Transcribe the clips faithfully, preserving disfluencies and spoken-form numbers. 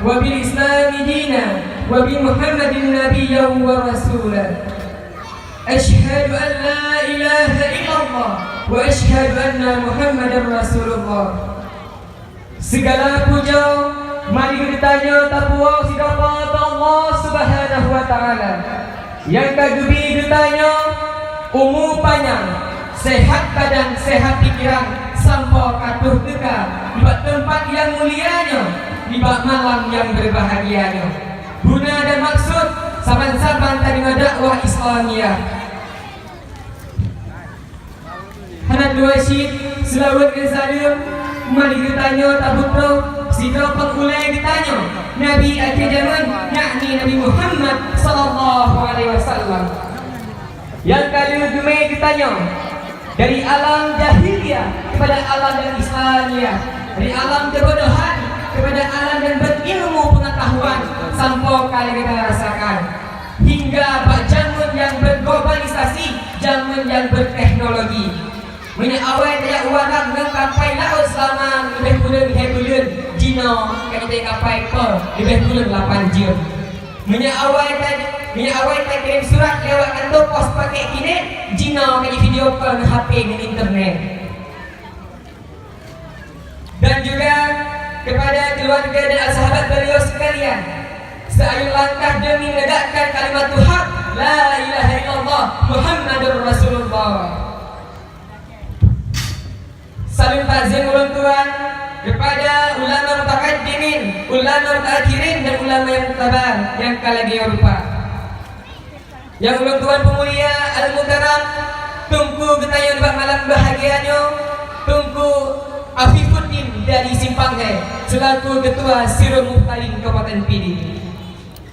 وبالإسلام دينا، وبمحمد نبيا ورسولا. أشهد أن لا إله إلا الله، وأشهد أن محمدا رسول الله. Sigala pujoe mari geutanyoe tapuwoe sidroe bak Allah Subhanahu wa Taala, nyang ka geubri geutanyoe umu panyang, sehat badan, sehat pikeran, sampoe ka troh teuka nibak teumpat nyang mulia nyoe, nibak malam nyang berbahagia nyoe. Guna dan maksud saban-saban tadeungoe dakwah Islamiyah. Hana dua cit, seulaweuet ngon saleuem, mari geutanyoe taputroh sidroe peuet ulée geutanyoe, Nabi akhé jamén, yakni Nabi Muhammad sallallahu alaihi wasallam. Nyang ka lheueh geumé geutanyoe dari alam jahiliyah kepada alam dan Islamiyah, dari alam kebodohan kepada alam dan berilmu pengetahuan, sampoe ka lheueh geutanyoe rasakan hingga bak jamén nyang berglobalisasi, jamén nyang berteknologi. Meunyoe awai tajak u Arab ngon kapai laôt seulama leubeh kureueng lhée buleuen, jinoe ka jiteuka kapai po leubeh kureueng lapan jeuem. Meunyoe awai ta-, meunyoe awai takirém surat lewat kantô pos pakét kinék, jinoe ka ji-video call ngon H P ngon internet. Dan juga kepada keluarga dan sahabat beliau sekalian, seayun langkah demi menegakkan kalimat hak, la ilaha illallah Muhammadur Rasulullah. Saleuem takzim ulôn tuan kepada ulama mutakaddimin, ulama mutaakhirin, dan ulama nyang mutabar nyang ka lagée rupa. Nyang ulôn tuan peumulia Al-Mukarram, Teungku geutanyoe nibak malam bahagia nyoe, Teungku Afifuddin dari Simpang He, selaku Ketua Sirul Mubtalin Kabupaten Pidie.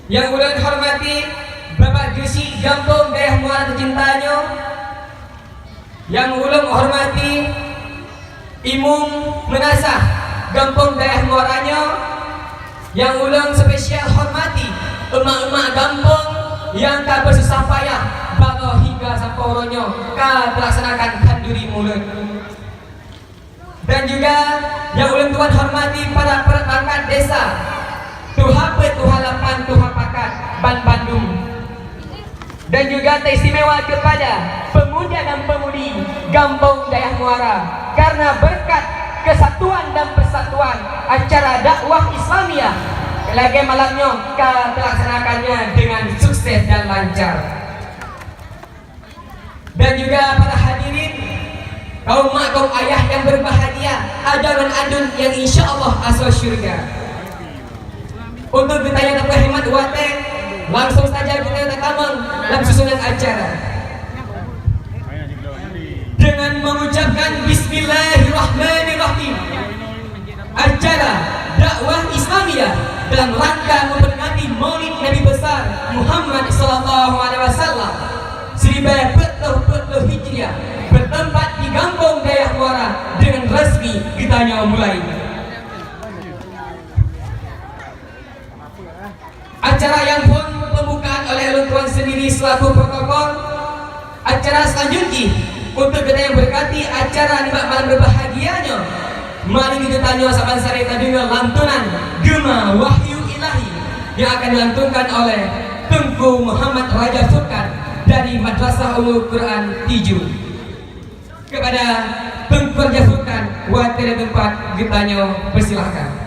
Nyang ulôn hormati Bapak Geuchik Gampông Dayah Muara teucinta nyoe, nyang ulôn hormati Imum Meunasah Gampông Dayah Muara nyoe, nyang ulôn spesial hormati emak-emak gampông nyang ka beususah payah baroe hingga sampoe uroe nyoe ka teulaksanakan khanduri mulod. Dan juga nyang ulôn tuan hormati para perangkat desa, tuha peuet, tuha lapan, tuha pakat, ban bandum. Dan juga taistimewa kepada pemuda dan pemudi Gampông Dayah Muara karena berkat kesatuan dan persatuan acara dakwah Islamiyah lagée malam nyoe ka teulaksanakannya dengan sukses dan lancar. Dan juga para hadirin, kaum mak, kaum ayah yang berbahagia, adoe ngon aduen yang insya Allah asoe syurga. Untuk geutanyoe tapeuhemat watée, langsung saja geutanyoe tatamong lam susunan acara. Dengan mengucapkan Bismillahirrahmanirrahim. Acara dakwah Islamiyah dalam rangka memperingati Maulid Nabi Besar Muhammad sallallahu alaihi wasallam seribu empat ratus empat puluh Hijriah bertempat di Gampông Dayah Muara dengan resmi geutanyoe mulai. Acara nyang phon pembukaan oleh ulôn tuan sendiri selaku protokol. Acara selanjut jih, untuk geutanyoe berkati acara nibak malam berbahagia nyoe, mari geutanyoe saban sabe tadeungoe lantunan Gema Wahyu Ilahi yang akan dilantunkan oleh Teungku Muhammad Raja Furqan dari Madrasah Ummul Quran Tijoh. Kepada Teungku Raja Furqan, watée dan tempat geutanyoe persilahkan.